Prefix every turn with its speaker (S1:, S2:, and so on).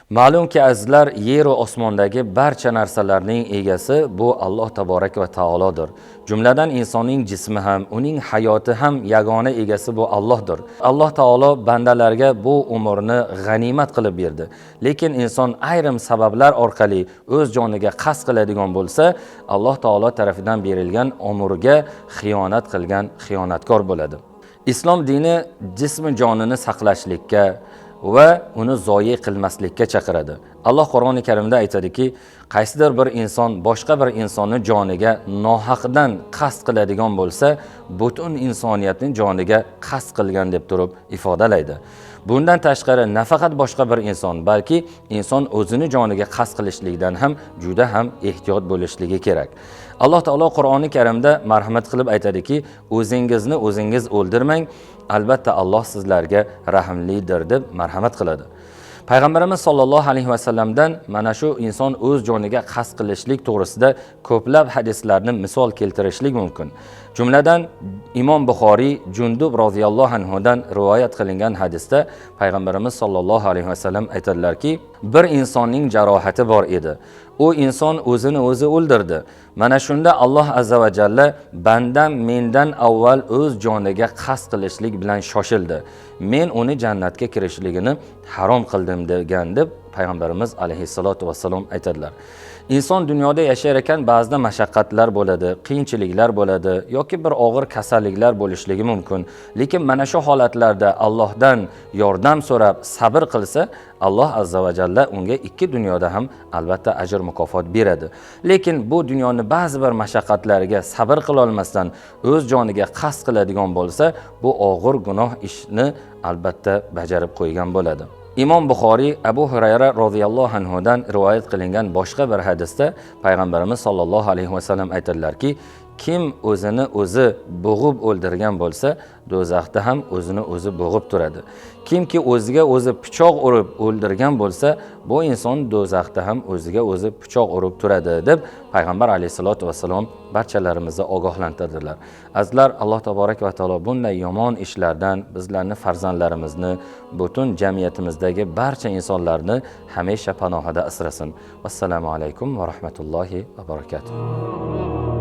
S1: Ma'lumki, azizlar, yer va osmondagi barcha narsalarning egasi bu Alloh taborak va taolodir. Jumladan insonning jismi ham, uning hayoti ham yagona egasi bu Allohdir. Alloh taolo bandalarga bu umrni g'animat qilib berdi. Lekin inson ayrim sabablar orqali o'z joniga qasd qiladigan bo'lsa, Alloh taolo tarafidan berilgan umrga xiyonat qilgan xiyonatkor bo'ladi. Islom dini jismi jonini saqlashlikka va uni zoyi qilmaslikka chaqiradi. Alloh Qur'oni Karimda aytadiki, qaysidir bir inson boshqa bir insonni joniga nohaqdan qasd qiladigan bo'lsa, butun insoniyatning joniga qasd qilgan deb turib ifodalaydi. Bundan tashqari nafaqat boshqa bir inson, balki inson o'zini joniga qasd qilishlikdan ham juda ham ehtiyot bo'lishligi kerak. Alloh taolo Qur'oni Karimda marhamat qilib aytadiki, o'zingizni o'zingiz o'ldirmang, albatta Alloh sizlarga rahimlidir deb marhamat qiladi. Payg'ambarimiz sollallohu alayhi vasallamdan mana shu inson o'z joniga qasd qilishlik to'g'risida ko'plab hadislarni misol keltirishlik mumkin. Jumladan Imom Buxoriy Jundub roziyallohu anhudan rivoyat qilingan hadisda payg'ambarimiz sollallohu alayhi vasallam aytadilarki, bir insonning jarohati bor edi. U inson o'zini o'zi o'ldirdi. Mana shunda Alloh azza va jalla bandam mendan avval o'z joniga qasd qilishlik bilan shoshildi. Men uni jannatga kirishligini harom qildim degan deb payg'ambarimiz alayhissalotu vassalom aytadilar. Inson dunyoda yashar ekan ba'zida mashaqqatlar bo'ladi, qiyinchiliklar bo'ladi yoki bir og'ir kasalliklar bo'lishligi mumkin. Lekin mana shu holatlarda Allohdan yordam so'rab sabr qilsa, Alloh azza va jalla unga ikki dunyoda ham albatta ajr mukofot beradi. Lekin bu dunyoni ba'zi bir mashaqqatlariga sabr qila olmasdan o'z joniga qasd qiladigan bo'lsa, bu og'ir gunoh ishni albatta bajarib qo'ygan bo'ladi. Imom Buxoriy Abu Hurayra roziyallohu anhudan rivoyat qilingan boshqa bir hadisda payg'ambarimiz sollallohu alayhi vasallam aytadilarki, kim o'zini o'zi bo'g'ib o'ldirgan bo'lsa, do'zaxda ham o'zini o'zi bo'g'ib turadi. Kimki o'ziga o'zi pichoq urib o'ldirgan bo'lsa, bu inson do'zaxda ham o'ziga o'zi pichoq urib turadi deb payg'ambar alayhisalotu vassalom barchalarimizni ogohlantirdilar. Azizlar, Alloh taborak va taolo bunday yomon ishlardan bizlarni, farzandlarimizni, butun jamiyatimizdagi barcha insonlarni hamisha panohida asrasin. Vassalomu alaykum va rahmatullohi va barakatuh.